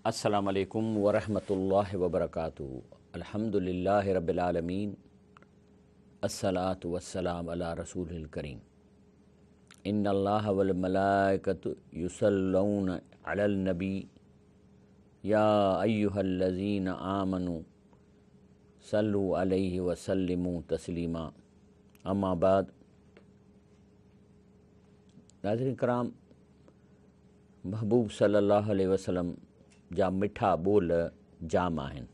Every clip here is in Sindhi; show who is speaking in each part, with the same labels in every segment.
Speaker 1: السلام عليڪم ورحمة الله وبرڪاته الحمد لله رب العالمين الصلاة والسلام علي رسوله الڪريم ان الله والملائڪة يصلون علي النبي يا ايها الذين آمنوا صلوا عليه وسلموا تسليما اما بعد ناظرين ڪرام محبوب صلي الله عليه وسلم جا مٺا ٻول جام آهن.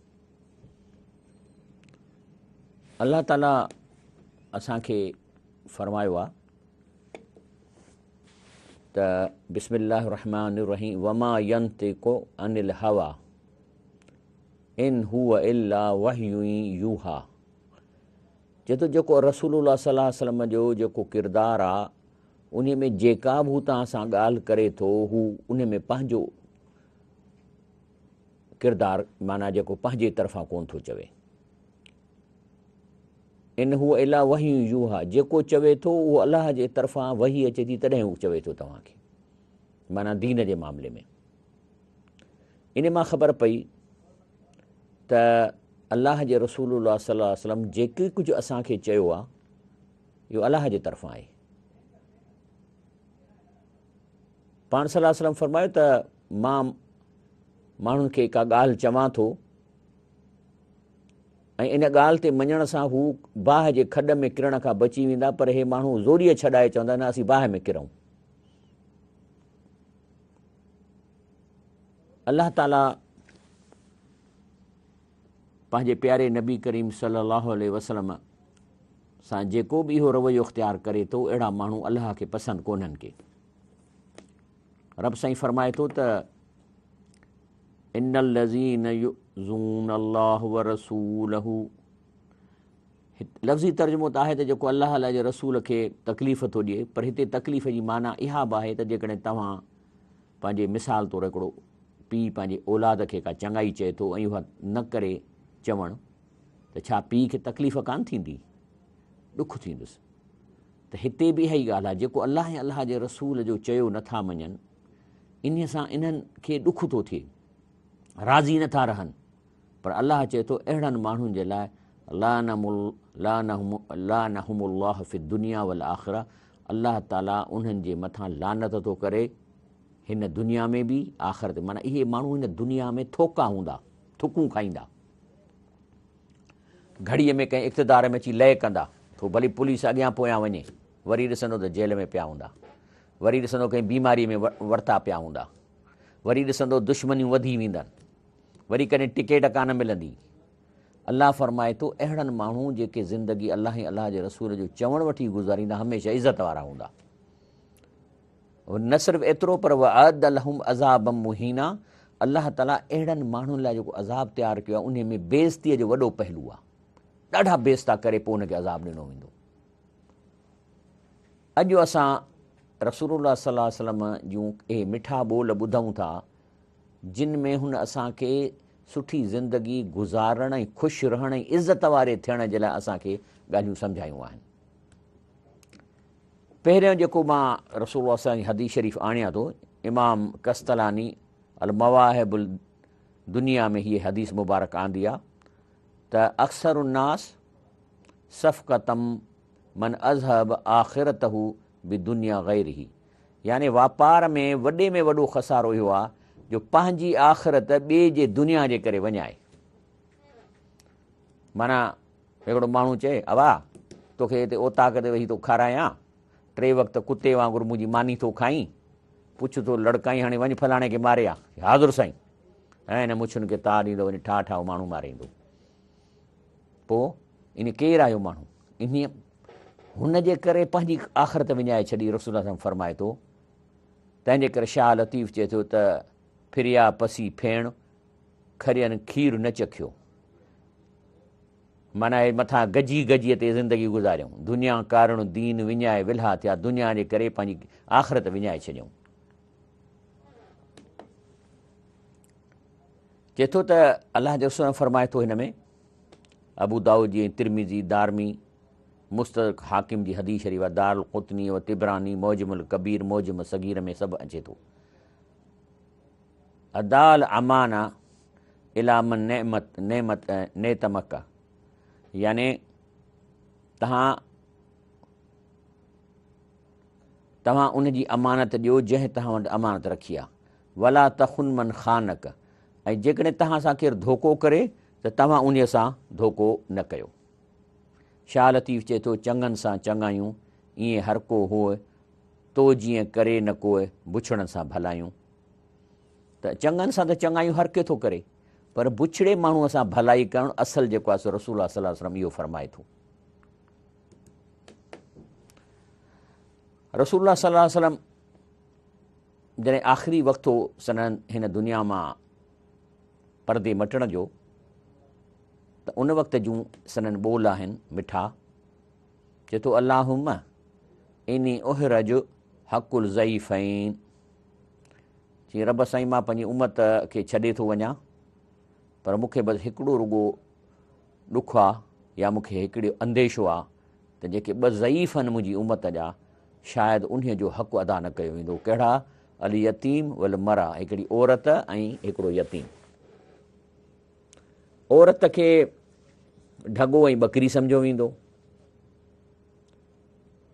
Speaker 1: الله تعالي اسان کي فرمايو آ ته بسم الله الرحمن الرحيم وما ينطق عن الهوى ان هو الا وحي يوحى چئي ٿو جيڪو رسول الله صلي الله عليه وسلم جو جيڪو ڪردار آ انهي ۾ جيڪا به هو توهان سان ڳالهه ڪري ٿو هو انهي ۾ پنهنجو ڪردار معنيٰ جيڪو پنهنجي طرفان ڪونه ٿو چوي. ان هو الا وحي يوحا جيڪو چوي ٿو اهو الله جي طرفان وحي اچي ٿي تڏهن هو چوي ٿو توهان کي معنيٰ دين جي معاملي ۾ ان مان خبر پئي ته الله جي رسول الله صلي الله عليه وسلم جيڪي ڪجهه اسان کي چيو آهي اهو الله جي طرفان آهي. پاڻ صلي الله عليه وسلم فرمايو ته مان ماڻهن کي ڪا ڳالهه چوان ٿو ۽ ان ڳالهه تي مڃڻ سان هو باهه جي کڏ ۾ ڪرڻ کان بچي ويندا پر هي ماڻهو زوريء ڇڏائي چوندا نه اسين باهه ۾ ڪرون. الله تعالي پنهنجي پياري نبي ڪريم صلي الله عليه وسلم سان جيڪو به اهو رويو اختيار ڪري ٿو اهڙا ماڻهو الله کي پسند ڪونهن ڪي. رب سائين فرمائي ٿو ته ان الذين يؤذون الله ورسوله لفظي ترجمو ته آهي ته جيڪو الله الله جي رسول کي تڪليف ٿو ڏئي پر هتي تڪليف جي معنيٰ اها به آهي ته جيڪڏهن توهان پنهنجي مثال طور هڪڙو پيء پنهنجي اولاد کي ڪا چڱائي چئي ٿو ۽ اها نه ڪري چوڻ ته ڇا پيء کي تڪليف ڪانه ٿيندي؟ ڏک ٿيندس. ته هتي به اها ئي ڳالهه آهي، جيڪو الله ۽ الله جي رسول جو چيو نه ٿا مڃن، انهيء سان انهن کي ڏک ٿو ٿئي، راضي نه ٿا رهن. پر الله چئي ٿو اهڙن ماڻهن جي لاء لعنهم الله في الدنيا والآخرة الله تعالي انهن جي مٿان لعنت ٿو ڪري هن دنيا ۾ به آخرت معنيٰ اهي ماڻهو هن دنيا ۾ ٿوڪا هوندا، ٿڪون کائيندا. گهڙيء ۾ ڪنهن اقتدار ۾ اچي لئه ڪندا، ٿو ڀلي پوليس اڳيان پويان وڃي، وري ڏسندو ته جيل ۾ پيا هوندا، وري ڏسندو ڪنهن بيماريء ۾ ورتا پيا هوندا، وري ڏسندو دشمنيون وڌي ويندن، وري ڪڏهن ٽڪيٽ ڪانه ملندي. الله فرمائي ٿو، اهڙن ماڻهو جيڪي زندگي الله ۽ الله جي رسول جو چوڻ وٺي گذاريندا هميشه عزت وارا هوندا. نه صرف ايترو پر واعد لهم عذابا مهينا الله تعالي اهڙن ماڻهن لاء جيڪو عذاب تيار ڪيو آهي انهي ۾ بي عزتيء جو وڏو پهلو آهي ڏاڍا بي عزتا ڪري پوء ان کي عذاب ڏنو ويندو. اڄ اسان رسول الله صلي الله عليه وسلم جون اهي مٺا ٻول ٻڌون ٿا جن ۾ هن اسان کي سٺي زندگي گذارڻ ۽ خوش رهڻ ۽ عزت واري ٿيڻ جي لاء اسان کي ڳالهيون سمجهايون آهن. پهريون جيڪو مان رسول الله صلي الله عليه وسلم جي حديث شريف آڻيان ٿو، امام قسطلاني المواهب الدنيا ۾ هيء حديث مبارڪ آندي آ ته اڪثر الناس صفقة من اذهب آخرته بدنيا غيره يعني واپار ۾ وڏي ۾ وڏو خسارو اهو آ جو پنهنجي آخرت ٻئي جي دنيا جي ڪري وڃائي. معنيٰ هڪڙو ماڻهو چئي، ابا! توکي هتي اوطاق تي ويهي ٿو کارايان، ٽي وقت ڪتي وانگر منهنجي ماني ٿو کائين، پڇ ٿو لڙڪائين، هاڻي وڃ فلاڻي کي ماري آ. حاضر سائين! ۽ هن مڇن کي تاء ڏيندو وڃي ٺاهه ٺاهه ماڻهو ماري ايندو. پوء انهي ڪير آهيو ماڻهو؟ انهي هن جي ڪري پنهنجي آخرت وڃائي ڇڏي، رسول الله صلي الله عليه وسلم فرمائي ٿو. تنهن جي ڪري شاهه لطيف چئي ٿو ته ڦريا پسي ڦيڻ، کرين کير نه چکيو. معنيٰ هي مٿان گجي گجيء تي زندگي گذاريائون. دنيا ڪارڻ دين وڃائي ولها ٿيا، دنيا جي ڪري پنهنجي آخرت وڃائي ڇڏيائون. چئي ٿو ته الله جو رسول فرمائي ٿو هن ۾ ابو دائود جي ترمذي، دارمي، مستدرڪ حاڪم جي حديث شريف آهي، دارقطني و طبراني، معجم الڪبير، معجم الصغير ۾ سڀ اچي ٿو. ادا الامانه الي من نعمت نعمت نعتمڪ يعني توهان توهان ان جي امانت ڏيو جنهن توهان وٽ امانت رکي آهي ولا تخن من خانڪ ۽ جيڪڏهن توهان سان ڪير ڌوڪو ڪري ته توهان انهي سان ڌوڪو نه ڪيو. شاهه لطيف چئي ٿو چڱن سان چڱايون ائين هر ڪو هوء تو جيئن ڪري نه ڪوء بڇڙن سان ڀلايون. ته چڱن سان ته چڱايون هر ڪي ٿو ڪري پر بڇڙي ماڻهوء سان ڀلائي ڪرڻ اصل جيڪو آهي سو رسول الله صلي الله عليه وسلم اهو فرمائي ٿو. رسول الله صلي الله عليه وسلم جڏهن آخري وقت هو سندن هن دنيا مان پردي مٽڻ جو ته ان وقت جون سندن ٻول آهن مٺا چئي ٿو اللهم اني احرج حق الضعيفين چي رب سائين مان پنهنجي امت کي ڇڏي ٿو وڃان پر مون کي بس هڪڙو رڳو ڏک آ يا مون کي هڪڙو انديشو آ ته جيڪي ٻه ضعيف آهن منهنجي امت جا شايد انهي جو حق ادا نه ڪيو ويندو ڪهڙا اليتيم والمرأة هڪڙي عورت ۽ هڪڙو يتيم عورت کي ڍڳو ۽ ٻڪري سمجهيو ويندو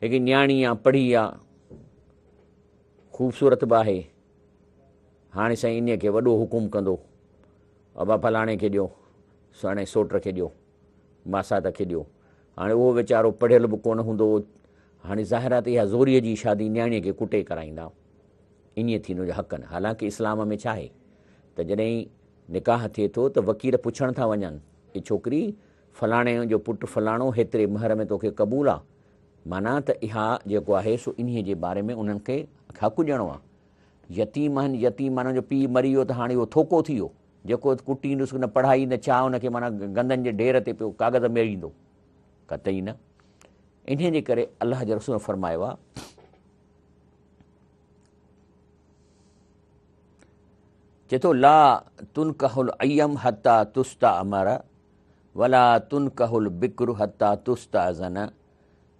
Speaker 1: هڪ نياڻي آ پڙهي آ خوبصورت به آهي هاڻي سائين انهي کي وڏو حڪم ڪندو ابا فلاڻي کي ڏيو سهڻي سوٽ کي ڏيو ماسات کي ڏيو هاڻي اهو ويچارو پڙهيل به ڪونه هوندو هاڻي ظاهر آهي ته اها زوريء جي شادي نياڻيء کي ڪٽي ڪرائيندا ائين ٿيندو جو حق نه حالانڪه اسلام ۾ ڇا آهي ته جڏهن نڪاح ٿئي ٿو ته وڪيل پڇڻ ٿا وڃن اي ڇوڪري فلاڻي جو پٽ فلاڻو هيتري مهر ۾ توکي قبول آ معنيٰ ته اها جيڪو آهي سو انهيء جي باري ۾ انهن کي حق ڏيڻو آ يتيم آهن يتيم معنيٰ جو پيء مري ويو ته هاڻي اهو ٿوڪو ٿي ويو جيڪو ڪٽيندس نه پڙهائي نه ڇا ان کي معنيٰ گندن جي ڍير تي پيو ڪاغذ ميڙيندو قطعي نه انهيء جي ڪري الله جي رسول فرمايو آ چئي ٿو لا تنڪح الايم حتي تستامر ولا تنڪح البڪر حتي تستاذن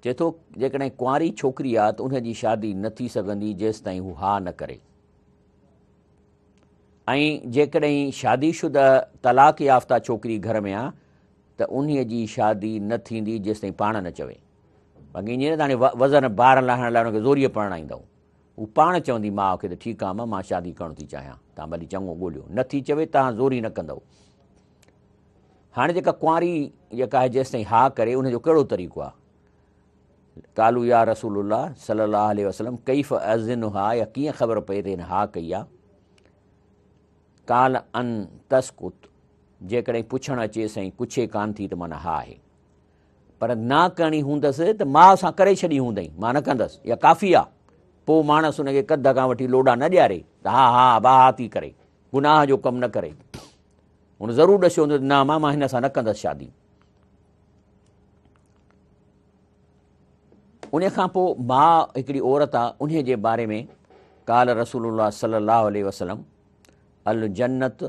Speaker 1: چئي ٿو جيڪڏهن ڪنواري ڇوڪري آ ته ان جي شادي نه ٿي سگهندي جيستائين هو ها نه ڪري ۽ جيڪڏهن شادي شده طلاق يافته ڇوڪري گهر ۾ آ ته انهي جي شادي نه ٿيندي جيستائين پاڻ نه چوي باقي ائين نه ته هاڻي وزن بار لاهڻ لاء ان کي زوريء پرڻائيندؤ هو پاڻ چوندي ماء کي ته ٺيڪ آ مان شادي ڪرڻ ٿي چاهيان توهان ڀلي چڱو ڳوليو نه ٿي چوي توهان زوري نه ڪندؤ هاڻي جيڪا ڪنواري جيڪا آهي جيستائين ها ڪري ان جو ڪهڙو طريقو آهي قالو يا رسول الله صلي الله عليه وسلم ڪيف اذنها يا ڪيئن خبر پئي ته هن ها ڪئي آ قال ان تسڪت جيڪڏهن پڇڻ اچيس ۽ ڪڇي ڪان ٿي ته معنيٰ ها آهي پر نه ڪرڻي هوندس ته ماء سان ڪري ڇڏي هوندئي مان نه ڪندس اها ڪافي آ پوء ماڻس ان کي ڪڌ کان وٺي لوڏا نه ڏياري ته ها ها ابا ها ٿي ڪري گناهه جو ڪم نه ڪري هن ضرور ڏسيو هوندو ته نه امان مان هن سان نه ڪندس شادي ان کان پوء ماء هڪڙي عورت آ انهي جي باري ۾ قال رسول الله صلي الله عليه وسلم الجنت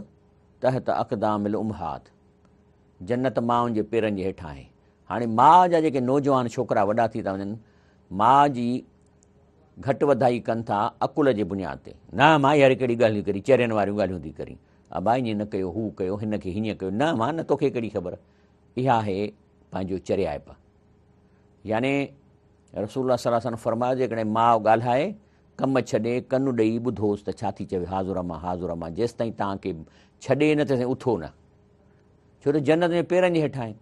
Speaker 1: تحت اقدام الامهات جنت مائن جي پيرن جي هيٺان آهي. هاڻي ماء جا جيڪي نوجوان ڇوڪرا وڏا ٿي ٿا وڃن، ماء جي گهٽ وڌائي ڪن ٿا عقل جي بنياد تي. نه مان يار ڪهڙي ڳالهيون ڪرين، چرين واريون ڳالهيون ٿي ڪرين. ابا ائين نه ڪيو، هو ڪيو، هن کي هيئن ڪيو. نه مان نه توکي ڪهڙي خبر. اها آهي پنهنجو چريائپ. يعني رسول الله صلي الله عليه وسلم فرمايو جيڪڏهن ماء ڳالهائي ڪم ڇڏي ڪن ڏئي ٻڌوس ته ڇا ٿي چوي حاضر امان حاضر امان جيستائين توهان کي ڇڏي نه تيستائين اٿو نه. ڇو ته جنت ۾ پيرن جي هيٺان آهي.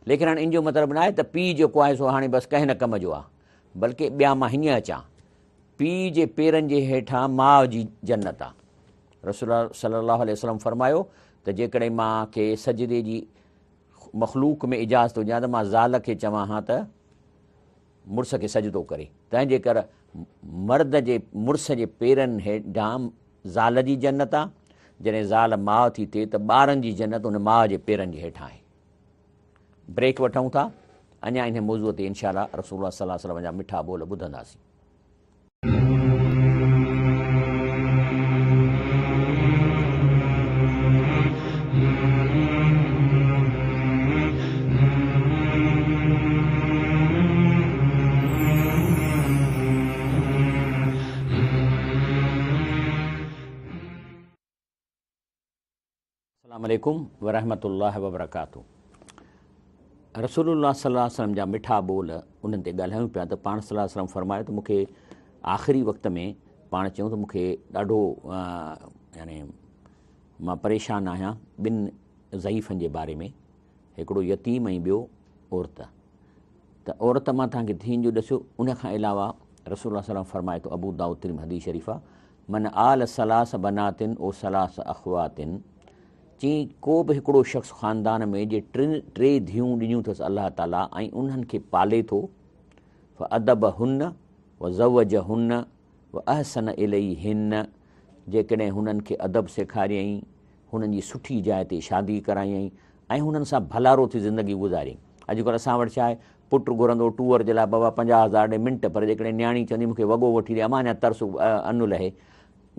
Speaker 1: ليڪن هاڻي ان جو مطلب نه آهي ته پيء جيڪو آهي سو هاڻي بس ڪنهن نه ڪم جو آهي بلڪه ٻيا مان هيئن اچان پيء جي پيرن جي هيٺان ماء جي جنت آهي. رسول الله صلي الله عليه وسلم فرمايو ته جيڪڏهن مان کي سجدي جي مخلوق ۾ اجازت هجي ها ته مان زال کي چوان ها ته مڙس کي سجدو ڪري، تنهن جي ڪر مرد جي مڙس جي پيرن هيٺان زال جي جنت آ، جڏهن زال ماء ٿي ٿئي ته ٻارن جي جنت ان ماء جي پيرن جي هيٺان آهي. بريڪ وٺون ٿا، اڃا انهي موضوع تي انشاء الله رسول الله صلي الله عليه وسلم جا مٺا ٻول ٻڌنداسين. السلام عليڪم ورحمة الله وبرڪاته رسول الله صلي الله عليه وسلم جا مٺا ٻول انهن تي ڳالهايون پيا ته پاڻ صلي الله عليه وسلم فرمايو ته مون کي آخري وقت ۾ پاڻ چيون ته مون کي ڏاڍو يعني مان پريشان آهيان ٻن ضعيفن جي باري ۾ هڪڙو يتيم ۽ ٻيو عورت ته عورت مان توهان کي ڌيئن جو ڏسيو ان کان علاوه رسول الله صلي الله فرمائي ٿو ابو داؤد ترمذي حديث شريف آ من آل ثلاث بنات او ثلاث اخوات چي ڪو به هڪڙو شخص خاندان ۾ جي ٽن ٽي ڌيئون ڏنيون اٿس الله تعالي ۽ انهن کي پالي ٿو فادبهن وزوجهن واحسن اليهن جيڪڏهن هنن کي ادب سيکاريائين هنن جي سٺي جاء تي شادي ڪرايائين ۽ هنن سان ڀلارو ٿي زندگي گذاريائين. اڄڪلهه اسان وٽ ڇا آهي، پٽ گهرندو ٽوئر جي لاء بابا 50,000 ڏي منٽ پر جيڪڏهن نياڻي چوندي مون کي وڳو وٺي ڏي امان اڃا ترس ان لهي.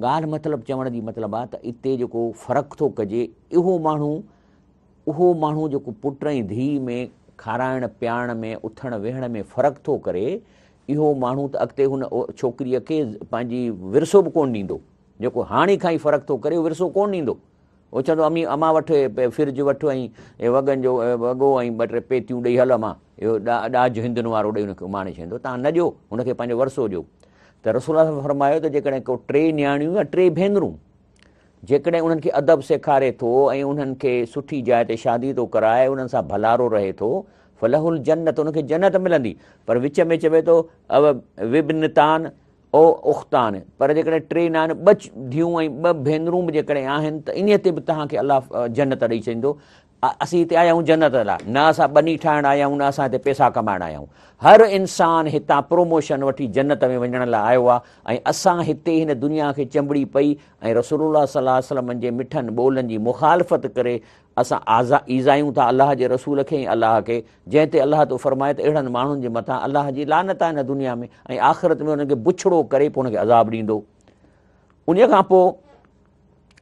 Speaker 1: ڳالهه مطلب چوڻ جي مطلب آهي ته اتي جيڪو فرق ٿو ڪجي اهو ماڻهو اهو ماڻهو جيڪو پٽ ۽ ڌيء ۾ کارائڻ پيارڻ ۾ اٿڻ ويهڻ ۾ فرق ٿو ڪري اهو ماڻهو ته اڳتي هن ڇوڪريء کي پنهنجي ورثو به ڪونه ڏيندو. جيڪو هاڻي کان ئي فرق ٿو ڪري اهو ورثو ڪونه ڏيندو. اهو چوندو امي امان وٺ فرج وٺ ۽ وڳن جو وڳو ۽ ٻه ٽي پيتيون ڏئي هل امان اهو ڏاج هندن وارو ڏئي هن کي اماڻي ڇڏيندو توهان نه ڏيو هن کي پنهنجو ورثو ڏيو ته رسول الله فرمايو ته جيڪڏهن ڪو ٽي نياڻيون يا ٽي ڀينرون جيڪڏهن انهن کي ادب سيکاري ٿو ۽ انهن کي سٺي جاء تي شادي ٿو ڪرائي انهن سان ڀلارو رهي ٿو فله الجنت ان کي جنت ملندي پر وچ ۾ چوي ٿو او وابنتان او اختان، پر جيڪڏهن ٽي نه آهن، ٻه ڌيئون ۽ ٻه ڀينرون به جيڪڏهن آهن ته انهيء تي به توهان کي الله جنت ڏئي ڇڏيندو. اسين هتي آيا آهيون جنت لاء، نه اسان ٻني ٺاهڻ آيا آهيون، نه اسان هتي پئسا ڪمائڻ آيا آهيون. هر انسان هتان پروموشن وٺي جنت ۾ وڃڻ لاء آيو آهي ۽ اسان هتي هن دنيا کي چنبڙي پئي ۽ رسول الله صلي الله عليه وسلم جي مٺن ٻولن جي مخالفت ڪري اسان ايذايون ٿا الله جي رسول کي ۽ الله کي، جنهن تي الله ٿو فرمائي ته اهڙن ماڻهن جي مٿان الله جي لعنت آهي هن دنيا ۾ ۽ آخرت ۾ انهن کي بڇڙو ڪري پوء انهن کي عذاب ڏيندو. انهيء کان پوء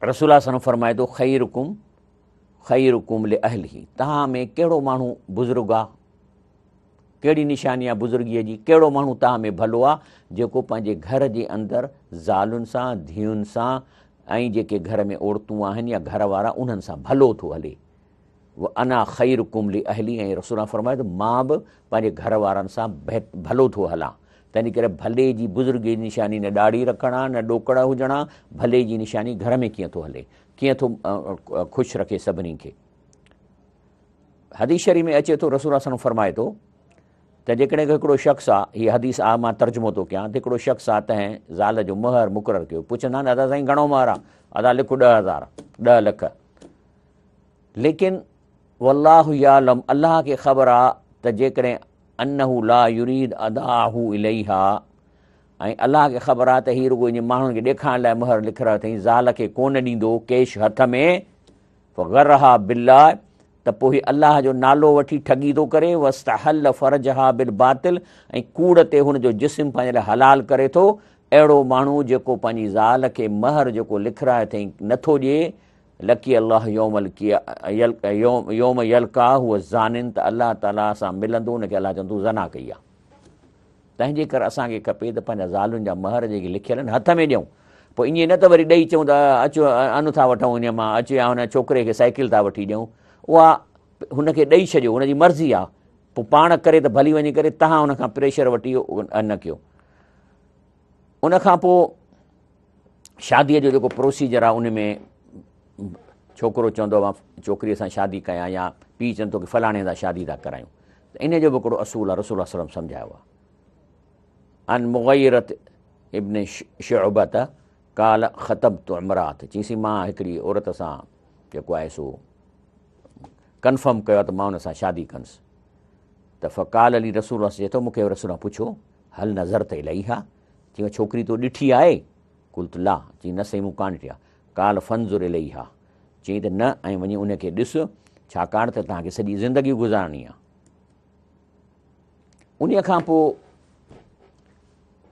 Speaker 1: رسول الله صلي الله عليه وسلم فرمائي ٿو خيرڪم خيرڪم لاهله، توهان ۾ ڪهڙو ماڻهو بزرگ آ، ڪهڙي نشاني آ بزرگيء جي، ڪهڙو ماڻهو توهان ۾ ڀلو آ، جيڪو پنهنجي گهر جي اندر زالن سان، ڌيئن سان ۽ جيڪي گهر ۾ عورتون آهن يا گهر وارا انهن سان ڀلو ٿو هلي. وانا خيرڪم لاهلي ۽ رسول الله فرمايو ته مان به پنهنجي گهر وارن سان ڀلو ٿو هلان. تنهن ڪري ڀلي جي بزرگيء جي نشاني نه ڏاڙهي رکڻ آ نه ڏوڪڙ هجڻ آ، ڀلي جي نشاني گهر ۾ ڪيئن ٿو هلي، ڪيئن ٿو خوش رکي سڀني کي. حديث شريف ۾ اچي ٿو رسول الله صلي الله عليه وسلم فرمائي ٿو ته جيڪڏهن هڪڙو شخص آ، هي حديث آ مان ترجمو ٿو ڪيان ته هڪڙو شخص آ تنهن زال جو مهر مقرر ڪيو، پڇندا آهن ادا سائين گهڻو مهر آ، ادا لک 10,000، 10 لک، ليڪن والله يعلم الله کي خبر آ ته جيڪڏهن انه لا يريد اداءه اليها ۽ الله کي خبر آ ته هي رڳو انهن ماڻهن کي ڏيکارڻ لاء مهر لکرايو اٿئي، زال کي ڪونه ڏيندو ڪيش هٿ ۾، فغرها بالله ته پوء هي الله جو نالو وٺي ٺڳي ٿو ڪري، واستحل فرجها بالباطل ۽ ڪوڙ تي هن جو جسم پنهنجي لاء حلال ڪري ٿو، اهڙو ماڻهو جيڪو پنهنجي زال کي مهر جيڪو لکرايو اٿئي نٿو ڏئي، لقي الله يوم يوم يلقاه هو زانن ته الله تعاليٰ سان ملندو ان کي الله چوندو تون زنا ڪئي آهي. تنهن جي ڪري اسان کي کپي ته پنهنجا زالن جا مهر جيڪي لکيل آهن هٿ ۾ ڏيون، پوء ائين نه ته وري ڏئي چئون ته اچ ان ٿا وٺون ان مان، اچ يا هن ڇوڪري کي سائيڪل ٿا وٺي ڏيون، اها هن کي ڏئي ڇڏيو، هن جي مرضي آهي، پوء پاڻ ڪري ته ڀلي وڃي ڪري، تهان هن کان پريشر وٺي نه ڪيو. ان کان پوء شاديء جو جيڪو پروسيجر آهي ان ۾ ڇوڪرو چوندو آهي مان ڇوڪريء سان شادي ڪيان يا پيء چوندو ته فلاڻي سان شادي ٿا ڪرايون ته ان جو به هڪڙو اصول آهي رسول الله صلي الله عليه وسلم سمجهايو آهي عن مغيرة ابن شعبة قال خطبت امرات چيسين مان هڪڙي عورت سان جيڪو آهي سو ڪنفرم ڪيو ته مان ان سان شادي ڪندس ته فقال لي رسول الله چئي ٿو مون کي رسول الله پڇيو هل نظرت اليها چيو ڇوڪري تو ڏٺي آهي قلت لا چيائين نه سائين مون ڪانه ڏٺي آهي. قال فانظر اليها چيائين ته نه ۽ وڃي ان کي ڏس ڇاڪاڻ ته توهان کي سڄي زندگي گذارڻي آهي. انهيء کان پوء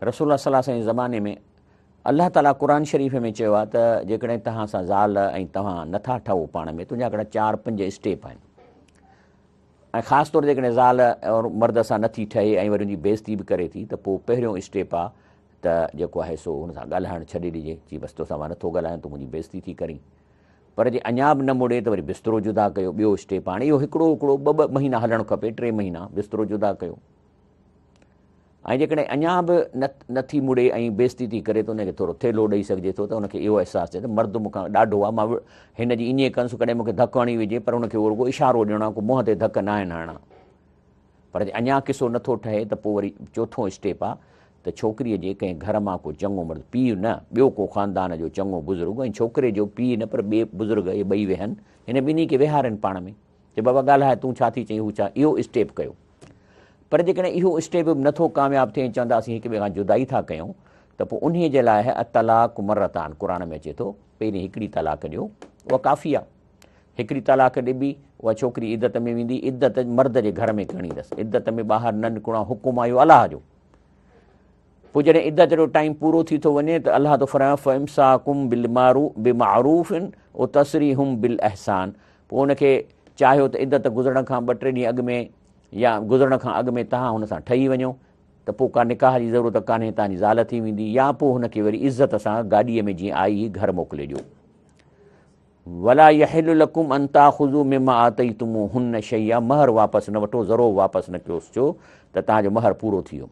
Speaker 1: رسول الله صلي الله عليه وسلم جي زماني ۾ الله تعاليٰ قرآن شريف ۾ چيو آهي ته جيڪڏهن توهان سان زال ۽ توهان نٿا ٺهو پاڻ ۾ تنهنجا هڪڙا 4 5 اسٽيپ آهن ۽ خاص طور جيڪڏهن زال مرد سان نٿي ٺهي ۽ وري ان جي بيعزتي به ڪري ٿي ته پوء پهريون اسٽيپ آهي ته جيڪو آهي سو هن سان ڳالهائڻ ڇڏي ڏجي، چي بس توسان مان نٿو ڳالهايان، تون منهنجي بيعزتي ٿي ڪرين. پر جي اڃا به نه مڙي ته وري بسترو جدا ڪيو، ٻيو اسٽيپ هاڻي اهو هڪڙو هڪڙو ٻه ٻه مهينا هلڻ کپي، ٽي مهينا بسترو جدا ڪيو. ۽ جيڪڏهن اڃا به نه نٿي مڙي ۽ بيستي ٿي ڪري ته ان کي ٿورو ٿيلهو ڏئي سگهجي ٿو ته ان کي اهو احساس ٿئي ته مرد مون کان ڏاڍو آهي مان هن جي ائين ڪنس ڪڏهن مون کي ڌڪ هڻي وجهي پر ان کي اهو رڳو اشارو ڏيڻو آهي ڪو منهن تي ڌڪ ناهن هڻڻا. پر جي اڃا قصو نٿو ٺهي ته پوء وري چوٿون اسٽيپ آ ته ڇوڪريء جي ڪنهن گهر مان ڪو چڱو مرد، پيء نه، ٻيو ڪو خاندان جو چڱو بزرگ ۽ ڇوڪري جو پيء نه پر ٻئي بزرگ اهي ٻئي ويهن، هن ٻنهي کي ويهارين پاڻ ۾ چي بابا ڳالهاء تون ڇا ٿي چئين هو ڇا اهو اسٽيپ ڪيو. پر جيڪڏهن اهو اسٽيپ به نٿو ڪامياب ٿئي ۽ چوندا اسين هڪ ٻئي کان جدائي ٿا ڪيون ته پوء انهيء جي لاء الطلاق مرتان قرآن ۾ اچي ٿو پهرين هڪڙي طلاق ڏيو اها ڪافي آ. هڪڙي طلاق ڏبي، اها ڇوڪري عدت ۾ ويندي، عدت مرد جي گهر ۾ ڪرڻي اٿس، عدت ۾ ٻاهر نه نڪرڻو آهي، حڪم آيو الله جو. پوء جڏهن عدت جو ٽائيم پورو ٿي ٿو وڃي ته الله ٿو فرمائي فامساڪ بمعروف او تسريح بالاحسان، پوء ان کي چاهيو ته عدت گذرڻ کان ٻه ٽي ڏينهن اڳ ۾ يا گذرڻ کان اڳ ۾ توهان هن سان ٺهي وڃو ته پوء ڪا نڪاح جي ضرورت ڪانهي، توهان جي زال ٿي ويندي، يا پوء هن کي وري عزت سان گاڏيء ۾ جيئن آئي هئي گهر موڪلي ڏيو. ولا يحل لڪم ان تاخذوا مما آتيتموهن شيئا مهر واپس نه وٺو ذرو واپس نه ڪيوس ڇو ته توهان جو مهر پورو ٿي ويو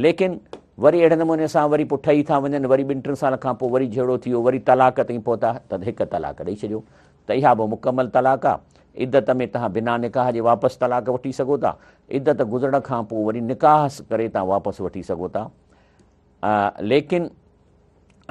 Speaker 1: ليڪن وري اهڙي نموني سان وري پوء ٺهي ٿا وڃن وري ٻن ٽن سالن کان پوء وري جهيڙو ٿي ويو وري طلاق تائين پهتا ته هڪ طلاق ڏئي ڇڏيو ته اها به مڪمل طلاق آهي عدت ۾ توهان بنا نڪاح جي واپس طلاق وٺي سگهو ٿا عدت گذرڻ کان پوء وري نڪاح ڪري توهان واپس وٺي سگهو ٿا ليڪن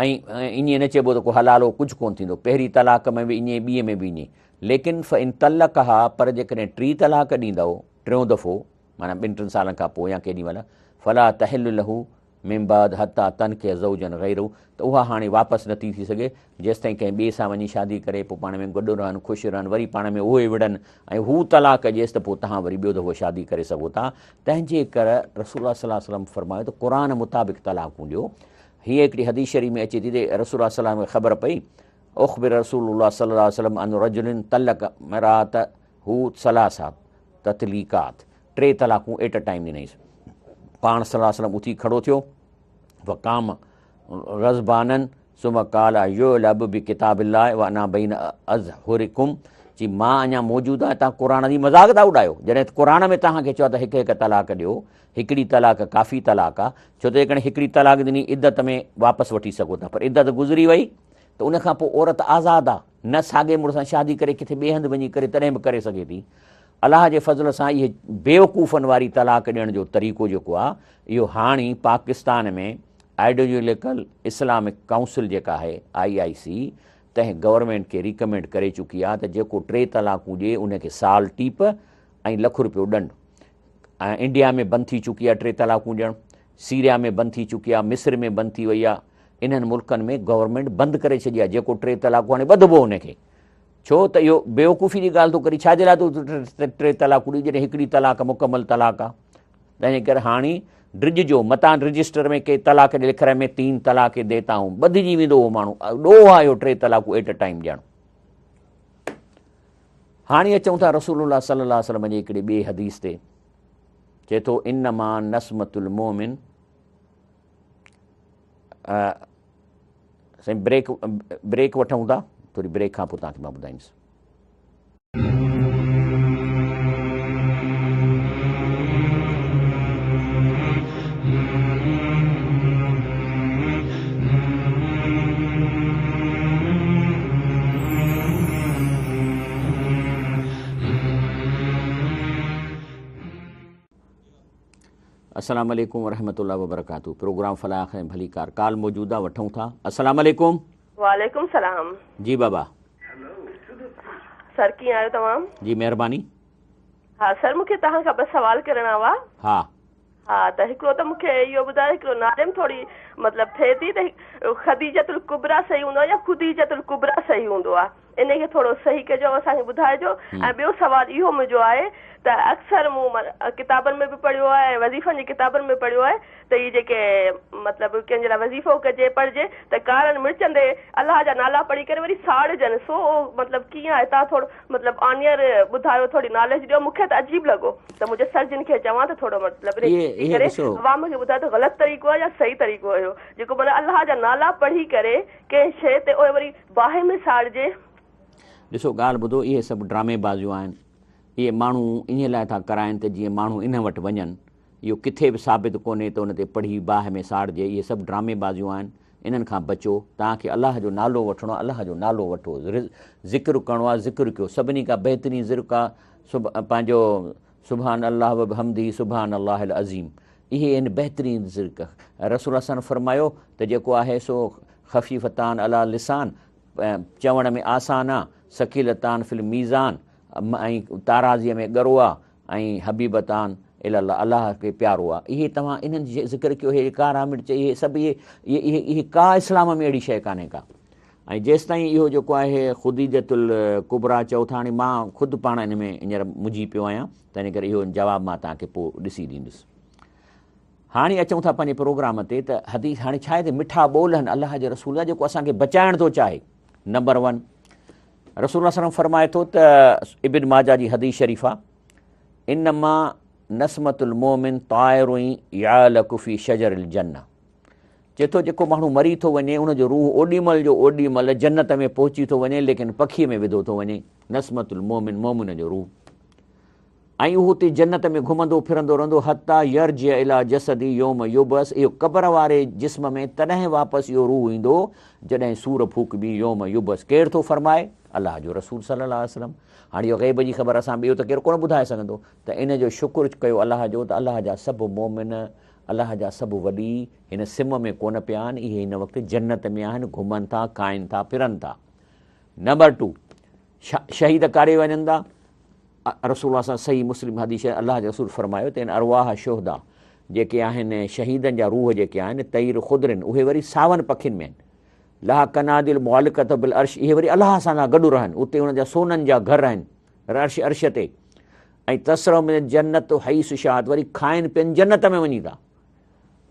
Speaker 1: ۽ ائين نه چئبو ته ڪو حلالو ڪجهه ڪونه ٿيندو، پهرين طلاق ۾ به ائين ٻيء ۾ به ائين، ليڪن فان طلقها پر جيڪڏهن ٽي طلاق ڏيندؤ، ٽيون دفعو، معنيٰ ٻن ٽن سالن کان پوء يا ڪيڏي مهل، فلا تحل له من بعد حتي تنڪح زوجا غيره ته اها هاڻي واپس نٿي ٿي سگهي جيستائين ڪنهن ٻئي سان وڃي شادي ڪري پوء پاڻ ۾ گڏ رهن خوش رهن وري پاڻ ۾ اهي وڙهن ۽ هو طلاق ڏيس ته پوء توهان وري ٻيو دفعو شادي ڪري سگهو ٿا تنهن جي ڪر رسول الله صلي الله عليه وسلم فرمايو ته قرآن مطابق طلاقون ڏيو هيء هڪڙي حديث شريف ۾ اچي ٿي ته رسول الله صلي الله عليه وسلم کي خبر پئي، اخبر رسول الله صلي الله عليه وسلم ان رجل طلق امراته ثلاث تطليقات، ٽي طلاقون ايٽ ا ٽائيم ڏنائينس. پاڻ صلي الله عليه وسلم اٿي کڙو ٿيو، فقام غضبانا ثم قال يعلب بڪتاب الله وانا بين اظهرڪم، چي مان اڃا موجود آهيان توهان قرآن جي مذاق ٿا اڏايو، جڏهن قرآن ۾ توهان کي چيو ته هڪ هڪ طلاق ڏيو، هڪڙي طلاق ڪافي طلاق آ، ڇو ته جيڪڏهن هڪڙي طلاق ڏني عدت ۾ واپس وٺي سگهو ٿا پر عدت گذري وئي ته ان کان پوء عورت آزاد آ، نه ساڳئي مڙس سان شادي ڪري ڪٿي ٻئي هنڌ وڃي ڪري تڏهن به ڪري سگهي ٿي. الله جي فضل سان اهي بيوقوفن واري طلاق ڏيڻ جو طريقو جيڪو آ اهو هاڻي پاڪستان ۾ آئيڊيوليڪل اسلامڪ ڪائونسل جيڪا آهي آئي آئي سي تنهن گورنمينٽ کي ريڪمينڊ ڪري چڪي آ ته جيڪو ٽي طلاقون ڏي ان کي سال ٽيپ ۽ لک روپيو ڏنڊ. ۽ انڊيا ۾ بند ٿي چڪي آهي ٽي طلاقون ڏيڻ، سيريا ۾ بند ٿي چڪي آهي، مصر ۾ بند ٿي وئي آهي، انهن ملڪن ۾ گورنمينٽ بند ڪري ڇڏي آهي جيڪو ٽي طلاقون هاڻي ٻڌبو ان کي ڇو ته اهو بيوقوفي جي ڳالهه ٿو ڪري ڇا جي لاء ٿو ٽي طلاقون ڏي جڏهن هڪڙي طلاق مڪمل طلاق آهي تنهن ڪري هاڻي ڊڄجو متان رجسٽر ۾ ڪي طلاق لکرائي ۾ تين طلاق ديتا هون ٻڌجي ويندو اهو ماڻهو ڏوهه آهي اهو ٽي طلاقون ايٽ ا ٽائيم ڏيڻ هاڻي اچون ٿا رسول الله صلي الله عليه وسلم جي هڪڙي ٻئي حديث تي چئي ٿو انما نسمت المومن سائين بريڪ بريڪ وٺون ٿا ٿوري بريڪ کان پوء توهان کي مان ٻڌائيندس. السلام عليڪم ورحمة الله وبرڪاته پروگرام فلاح ۽ ڀليڪار ڪال موجود آ وٺون ٿا السلام عليڪم
Speaker 2: وعليڪم السلام
Speaker 1: جي بابا
Speaker 2: سر ڪيئن آهيو توهان
Speaker 1: جي مهرباني
Speaker 2: ها سر مونکي توهان کان ٻه سوال ڪرڻا هئا
Speaker 1: ها
Speaker 2: ها ته هڪڙو ته مون کي اهو ٻڌايو هڪڙو ناريم ٿوري مطلب ٿئي ٿي ته خديجة الڪبريٰ صحيح هوندو آهي يا خديجة الڪبريٰ صحيح هوندو آهي انهي کي ٿورو صحيح ڪجو اسان کي ٻڌائجو ۽ ٻيو سوال اهو منهنجو آهي ته اڪثر مون ڪتابن ۾ به پڙهيو آهي ۽ وظيفن جي ڪتابن ۾ پڙهيو آهي ته هي جيڪي مطلب ڪنهن جي لاء وظيفو ڪجي پڙهجي ته ڪارن مرچن تي الله جا نالا پڙهي ڪري وري ساڙجن سو مطلب ڪيئن آهي توهان ٿورو مطلب آنيئر ٻڌايو ٿوري ناليج ڏيو مون کي ته عجيب لڳو ته منهنجي سر جن کي چوان ته ٿورو مطلب
Speaker 1: اهي
Speaker 2: ڪري
Speaker 1: ڏسو.
Speaker 2: عوام کي ٻڌايو ته غلط طريقو آهي يا صحيح طريقو اهو جيڪو معنيٰ الله جا نالا پڙهي ڪري ڪنهن شيء تي اهي وري باهه ۾ ساڙجي.
Speaker 1: ڏسو ڳالهه ٻڌو اهي سڀ ڊرامي بازيون آهن اهي ماڻهو انهي لاء ٿا ڪرائن ته جيئن ماڻهو انهن وٽ وڃن اهو ڪٿي به ثابت ڪونهي ته ان تي پڙهي باهه ۾ ساڙجي اهي سڀ ڊرامي بازيون آهن انهن کان بچو توهان کي الله جو نالو وٺڻو آهي الله جو نالو وٺو ذڪر ڪرڻو آهي ذڪر ڪيو سڀني کان بهترين ذڪر آهي پنهنجو سبحان الله وبحمده سبحان الله العظيم اهي آهن بهترين ذڪر رسول الله صلي فرمايو ته جيڪو آهي سو خفيفتان علي لسان چوڻ ۾ آسان آ ثقيلتان في الميزان ۽ تارازيء ۾ ڳرو آ ۽ حبيبتان الي الله الله کي پيارو آ اهي توهان انهن جي ذڪر ڪيو اهي ڪارا مرچ اهي سڀ اهي اهي اهي ڪا اسلام ۾ اهڙي شيء ڪانهي ڪا ۽ جيستائين اهو جيڪو آهي خديجة الڪبريٰ چئو ٿا هاڻي مان خود پاڻ ان ۾ هينئر منجهي پيو آهيان تنهن ڪري اهو جواب مان توهان کي پوء ڏسي ڏيندس هاڻي اچون ٿا پنهنجي پروگرام تي ته حديث هاڻي ڇا آهي ته مٺا ٻول آهن الله جي رسول جا جيڪو اسان کي بچائڻ ٿو چاهي نمبر ون رسول الله صلي فرمائي ٿو ته ابن ماجه جي حديث شريفه انما نسمت المومن طائر يعلق في شجر الجنه چئي ٿو جيڪو ماڻهو مري ٿو وڃي ان جو روح اوڏي مهل جو اوڏي مهل جنت ۾ پهچي ٿو وڃي ليڪن پکي ۾ وڌو ٿو وڃي نسمت المومن مومن جو روح ۽ اهو اتي جنت ۾ گهمندو ڦرندو رهندو حتيٰ يرجع الي جسده يوم يبعث اهو قبر واري جسم ۾ تڏهن واپس اهو روح ايندو جڏهن صور ڦوڪبي يوم يبعث ڪير ٿو فرمائي؟ الله جو رسول صلي الله عليه وسلم هاڻي اهو غيب جي خبر اسان ٻيو ته ڪير ڪونه ٻڌائي سگهندو ته ان جو شڪر ڪيو الله جو ته الله جا سڀ مومن الله جا سڀ ولي هن سم ۾ ڪونه پيا آهن اهي هن وقت جنت ۾ آهن گهمن ٿا کائن ٿا ڦرن ٿا نمبر ٽو شهيد ڪاڏي وڃن ٿا رسول الله صلي صحيح مسلم حديث شريف الله جي رسول فرمايو ته ان ارواح شهدا جيڪي آهن شهيدن جا روح جيڪي آهن طير خضرن اهي وري ساون پکين ۾ آهن لها قناديل معلقة بالعرش اهي وري الله سان گڏ رهن اتي انهن جا سونن جا گهر آهن عرش عرش تي ۽ تسرع من الجنت حيث شاءت وري کائن پين جنت ۾ وڃي ٿا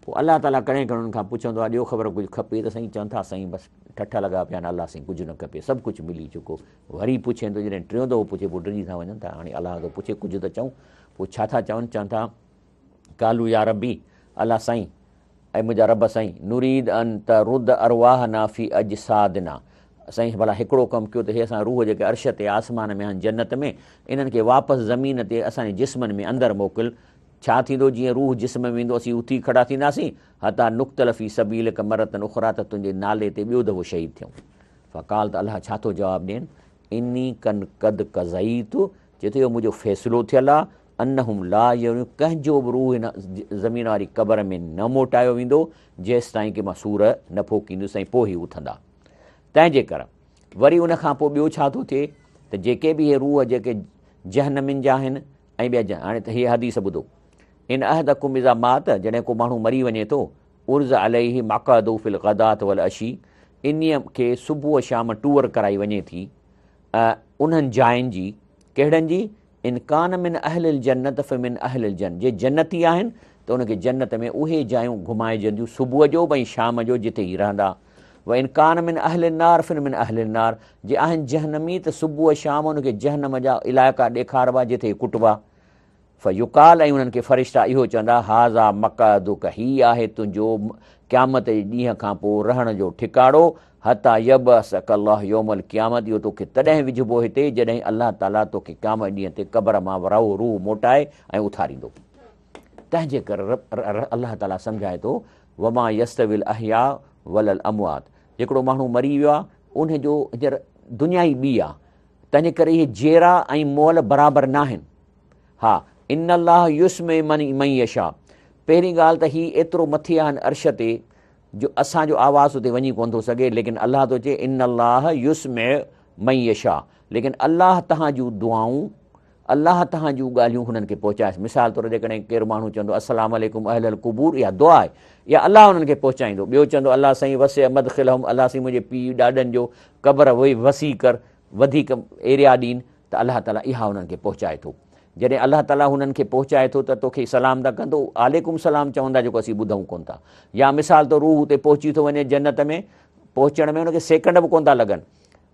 Speaker 1: پوء الله تعاليٰ ڪڏهن ڪڏهن انهن کان پڇندو آهي ڏيو خبر ڪجهه کپي ته سائين چون ٿا سائين بس ٺٺ لڳا پيا آهن الله سائين ڪجهه نه کپي سڀ ڪجهه ملي چڪو وري پڇين ٿو جڏهن ٽيون دفعو پڇي پوء ڊڄي ٿا وڃن ته هاڻي الله ٿو پڇي ڪجهه ته چئون پوء ڇا ٿا چون چون ٿا قالوا يا ربي الله سائين اي منهنجا رب سائين نريد ان ترد ارواحنا في اجسادنا سائين ڀلا هڪڙو ڪم ڪيو ته هي اسان روح جيڪي عرش تي آسمان ۾ آهن جنت ۾ انهن کي واپس زمين تي اسان جي جسمن ۾ اندر موڪل ڇا ٿيندو جيئن روح جسم ۾ ويندو اسين اٿي کڙا ٿينداسين، حتيٰ نقتل في سبيلک مرة اخريٰ ته تنهنجي نالي تي ٻيو دفعو شهيد ٿيون. فقال ته الله ڇا ٿو جواب ڏين، اني قد قضيت چئي ٿو اهو منهنجو فيصلو ٿيل آهي، انهم لا يرجعون ڪنهن جو به روح هن زمين واري قبر ۾ نه موٽايو ويندو جيستائين ڪه مان صور نه ڦوڪيندس ۽ پوء هي اٿندا. تنهن جي ڪر وري ان کان پوء ٻيو ڇا ٿو ٿئي ته جيڪي به اهي روح جيڪي جهنمين جا آهن ۽ ٻيا جن هاڻي ته هيء حديث ٻڌو، ان احدڪم اذا مات جڏهن ڪو ماڻهو مري وڃي ٿو، عرض عليه مقعده في الغداة والعشي انهيء کي صبح شام ٽوئر ڪرائي وڃي ٿي انهن جاين جي، ڪهڙن جي، ان ڪان من اهل الجنة فمن اهل الجنة جي جنتي آهن ته ان کي جنت ۾ اهي جايون گهمائجنديون صبح جو به ۽ شام جو جتي هي رهندا. وان ڪان من اهل النار فمن اهل النار جي آهن جهنمي ته صبح شام ان کي جهنم جا علائقا ڏيکاربا جتي هي ڪٽبا. فيقال ۽ انهن کي فرشتا اهو چوندا هذا مقعدک هي آهي تنهنجو قيامت جي ڏينهن کان پوء رهڻ جو ٺڪاڻو حتي يبعثک الله يوم القيامت اهو توکي تڏهن وجهبو هتي جڏهن الله تعالي توکي قيامت ڏينهن تي قبر مان روح موٽائي ۽ اٿاريندو. تنهن جي ڪري الله تعالي سمجهائي ٿو وما يستوي الاحياء ولا الاموات جيڪڙو ماڻهو مري ويو آهي ان جو هينئر دنيا ئي ٻي آهي تنهن جي ڪري اهي جيئرا ۽ مئل برابر ناهن ها ان الله يسمع من من يشاء پهرين ڳالهه ته هي ايترو مٿي آهن عرش تي جو اسان جو آواز اتي وڃي ڪونه ٿو سگهي ليڪن الله ٿو چئي ان الله يسمع من يشاء ليڪن الله تهان جون دعائون الله توهان جون ڳالهيون هنن کي پهچائيس. مثال طور جيڪڏهن ڪير ماڻهو چوندو السلام عليڪم اهل القبور اها دعا آهي اها الله انهن کي پهچائيندو. ٻيو چوندو الله سائين وسع مدخلهم الله سائين منهنجي پيء ڏاڏن جو قبر وسيع ڪر وڌيڪ ايريا ڏين ته الله تعالي اها انهن کي پهچائي ٿو. جڏهن الله تعالي هنن کي پهچائي ٿو ته توکي سلام ٿا ڪن ته عليڪم سلام چوندا جيڪو اسين ٻڌون ڪونه ٿا. يا مثال طور روح اتي پهچي ٿو وڃي جنت ۾ پهچڻ ۾ ان کي سيڪنڊ به ڪونه ٿا لڳن.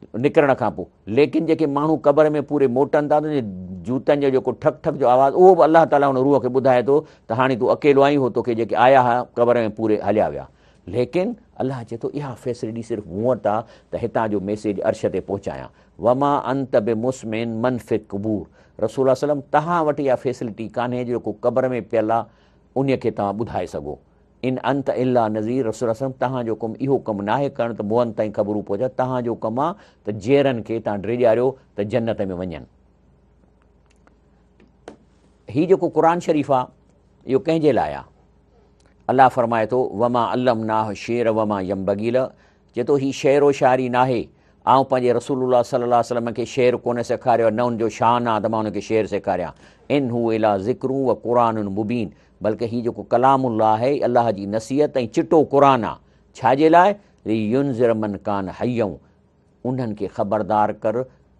Speaker 1: نڪرڻ کان پوء ليڪن جيڪي ماڻهو قبر ۾ پوري موٽن ٿا ته ان جي جوتن جو جيڪو ٺڪ ٺڪ جو آواز اهو به الله تعاليٰ ان روح کي ٻڌائي ٿو ته هاڻي تون اڪيلو آهين هو توکي جيڪي آيا ها قبر ۾ پوري هليا ويا ليڪن الله چئي ٿو اها فيسلٽي صرف مون وٽ آ ته هتان جو ميسيج عرش تي پهچايان. وما انت بمسمع من في القبور رسول الله صلعم توهان وٽ اها فيسلٽي ڪانهي جو جيڪو قبر ۾ پيل آ انهي کي توهان ٻڌائي سگهو. ان انت الا نذير رسول الله صلعم توهان جو ڪم اهو ڪم ناهي ڪرڻ ته مئن تائين خبرون پهچايو توهان جو ڪم آ ته جيئرن کي توهان ڊيڄاريو ته جنت ۾ وڃن. هي جيڪو قرآن شريف آ اهو ڪنهن جي لاء آ؟ الله فرمائي ٿو وما علمناه الشعر وما ينبغي له چئي ٿو هي شعر و شاعري ناهي آئون پنهنجي رسول الله صلي الله عليه وسلم کي شعر ڪونه سيکاريو نه ان جو شان آ ته مان ان کي شعر سيکاريان ان هو الا ذڪر و قرآن مبين بلڪه هي جيڪو ڪلام الله آهي الله جي نصيحت ۽ چٽو قرآن آ ڇا جي لاء لينذر من ڪان حيا انهن کي خبردار ڪر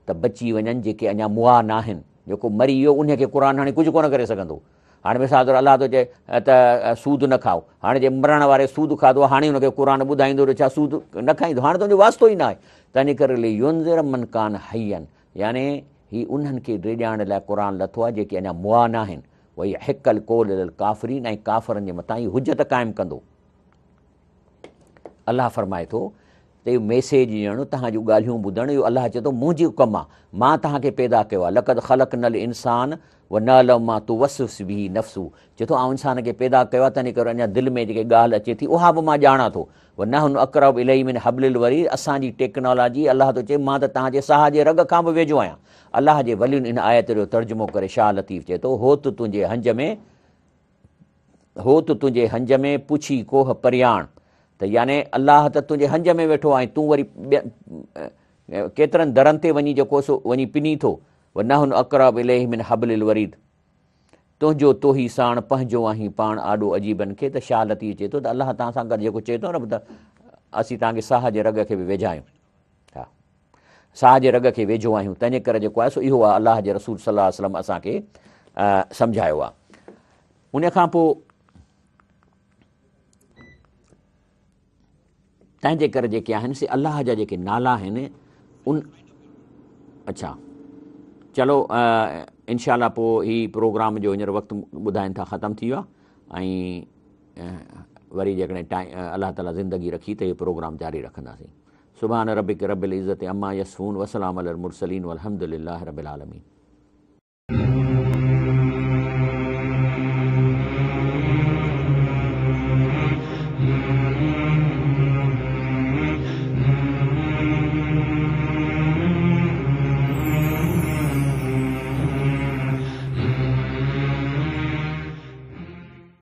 Speaker 1: ته بچي وڃن جيڪي اڃا مئا ناهن. جيڪو مري ويو انهي کي قرآن هاڻي ڪجهه ڪونه ڪري سگهندو. هاڻي مثال طور الله ٿو چئي ته سود نه کائو. هاڻي جي مرڻ واري سود کاڌو آهي هاڻي ان کي قرآن ٻڌائيندو ته ڇا سود نه کائيندو؟ هاڻي ته ان جو واسطو ئي ناهي. تنهن ڪري لينذر من ڪان حيا يعني هي انهن کي ڊيڄارڻ لاء قرآن لٿو آهي جيڪي اڃا مئا ناهن. ويحق القول علي الڪافرين ۽ ڪافرن جي مٿان هي حجت قائم ڪندو. الله فرمائي ٿو ته اهو ميسيج ڏيڻ، توهان جون ڳالهيون ٻڌڻ، اهو الله چئي ٿو منهنجو ڪم آهي، مان توهان کي پيدا ڪيو آهي، لقد خلقنا الانسان ونعلم ما توسوس به نفسه، چئي ٿو آئون انسان کي پيدا ڪيو آهي تنهن ڪري اڃا دل ۾ جيڪي ڳالهه اچي ٿي اها به مان ڄاڻان ٿو، ونحن اقرب اليه من حبل الوريد، اسان جي ٽيڪنالاجي، الله ٿو چئي مان ته توهان جي ساهه جي رڳ کان به ويجهو آهيان. الله جي ولين ان آيت جو ترجمو ڪري شاهه لطيف چئي ٿو، هوت تنهنجي هنج ۾، هوت تنهنجي هنج ۾، پڇي ڪوهه پرياڻ. ته يعني الله ته تنهنجي هنج ۾ ويٺو آهي ۽ تون وري ڪيترن درن تي وڃي جيڪو سو وڃي پنين ٿو. ونحن اقرب اليه من حبل الوريد. تنهنجو توهي ساڻ پنهنجو آهين پاڻ آڏو عجيبن کي ته شاهه لطيف چئي ٿو ته الله توهان سان گڏ جيڪو چئي ٿو نه ته اسين توهان کي ساهه جي رڳ کي به ويجها آهيون. ها ساهه جي رڳ کي ويجهو آهيون تنهنجي ڪري جيڪو آهي سو اهو آهي الله جي رسول صلي الله عليه وسلم اسان کي سمجهايو آهي. ان کان پوء تنهنجي ڪري جيڪي آهن سي الله جا جيڪي نالا آهن ان اڇا چلو انشاء الله پوء هي پروگرام جو هينئر وقت ٻڌائين ٿا ختم ٿي ويو آهي ۽ وري جيڪڏهن ٽائيم الله تعالي زندگي رکي ته هي پروگرام جاري رکنداسين سبحان ربک رب العزت عما يصفون وسلام علي المرسلين والحمد لله رب العالمين.